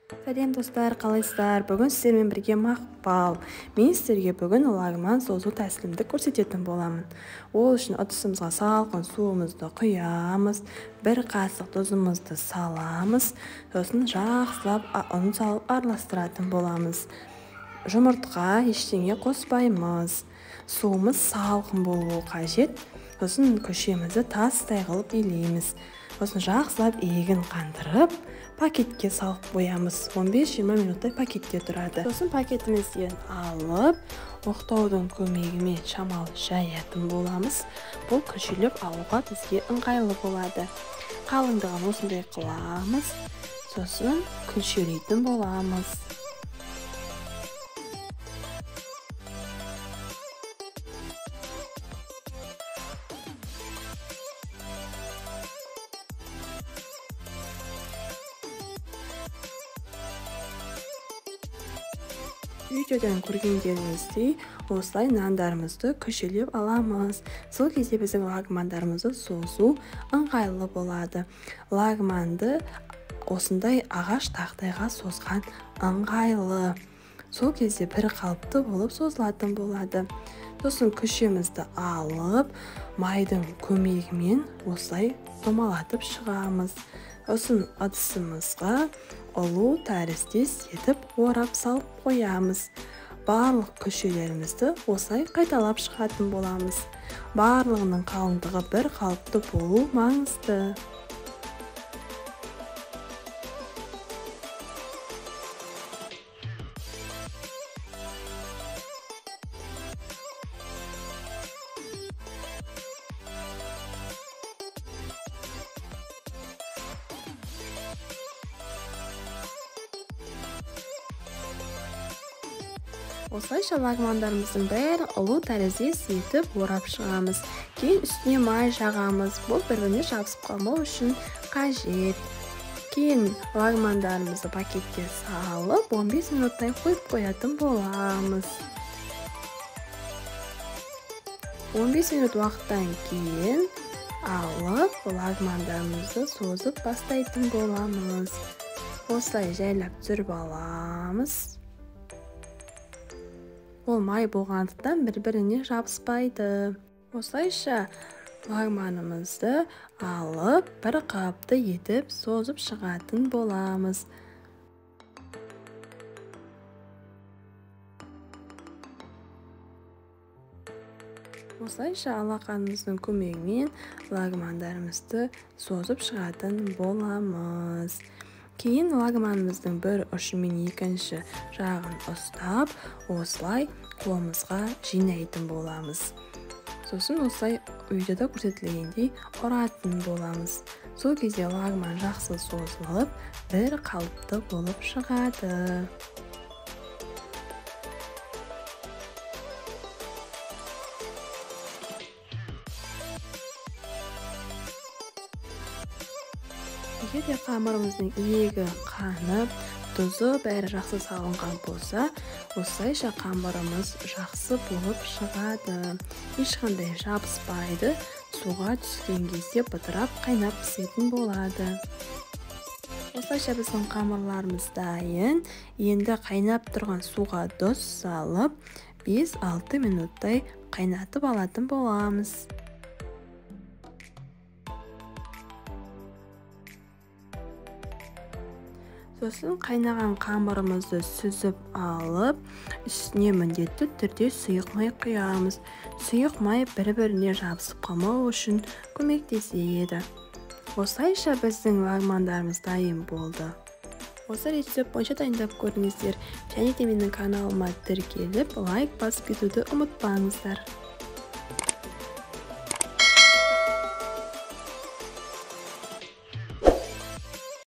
Сәлем достар, қалайсыздар? Бүгін сіздермен бірге Мақпал. Мен сіздерге бүгін лагман созу тәсілімді көрсететін боламын. Ол үшін ыдысымызға салқын суымызды құямыз, бір қасық тұзымызды саламыз, сосын жақсылап ұн салып араластыратын боламыз. Жұмыртқа ештеңе қоспаймыз. Суымыз салқын болуы қажет. Сосын күлшемізді тастай қылып илейміз. Сосын жақсылап иегін қандырып, пакетке салып қоямыз. 15-20 минуттай пакетте тұрады. Сосын пакетімізден алып, оқтаудың көмегімен шамалы жаятын боламыз. Бұл күлшелеп алуға бізге ыңғайлы болады. Қалыңдығын осындай қыламыз. Сосын күлшелейтін боламыз. Видеодан көргендеріңіздей осылай нандарымызды күлшелеп аламыз. Сол кезде біздің лагмандарымызды созу ыңғайлы болады. Лагманды осындай ағаш тақтайға созған ыңғайлы. Сол кезде бір қалыпты болып созылатын болады. Сосын күлшемізді алып, майдың көмегімен осылай домалатып шығамыз. Сосын ыдысымызға ұлу тәріздес етіп орап салып қоямыз. Барлық күлшелерімізді осылай қайталап шығатын боламыз. Барлығының қалыңдығы бір қалыпты болу маңызды. Осылайша лагмандарымыздың бәрін ұлу тәріздес етіп орап шығамыз. Кейін үстіне май жағамыз. Бұл бір-біріне жабысып қалмау үшін қажет. Кейін лагмандарымызды пакетке салып, 15 минуттай қойып қоятын боламыз. 15 минут уақыттан кейін алып, лагмандарымызды созып бастайтын боламыз. Осылай жайлап түсіріп аламыз. Ол май болғандықтан бір-біріне жабыспайды. Осылайша лагманымызды алып, бір қалыпты етіп созып шығатын боламыз. Осылайша алақанымыздың көмегімен лагмандарымызды созып шығатын боламыз. Кейін лагманымыздың бір ұшымен екінші жағын ұстап, осылай қолымызға жинайтын боламыз. Сосын осылай видеода көрсетілгендей ұратын боламыз. Сол кезде лагман жақсы созылып, бір қалыпты болып шығады. Егер де қамырымыздың иегі қанып, тұзы бәрі жақсы салынған болса, осылайша қамырымыз жақсы болып шығады. Ешқандай жабыспайды, суға түскен кезде бытырап қайнап пісетін болады. Осылайша біздің қамырларымыз дайын. Енді қайнап тұрған суға тұз салып, 5-6 минуттай қайнатып алатын боламыз. Сосын қайнаған қамырымызды сүзіп алып, үстіне міндетті түрде сұйық май құямыз. Сұйық май бір-біріне жабысып қалмау үшін көмектеседі. Осылайша біздің лагмандарымыз дайын болды. Осы рецепт бойынша дайындап көріңіздер. Және де менің каналыма тіркеліп, лайк басып кетуді ұмытпаңыздар.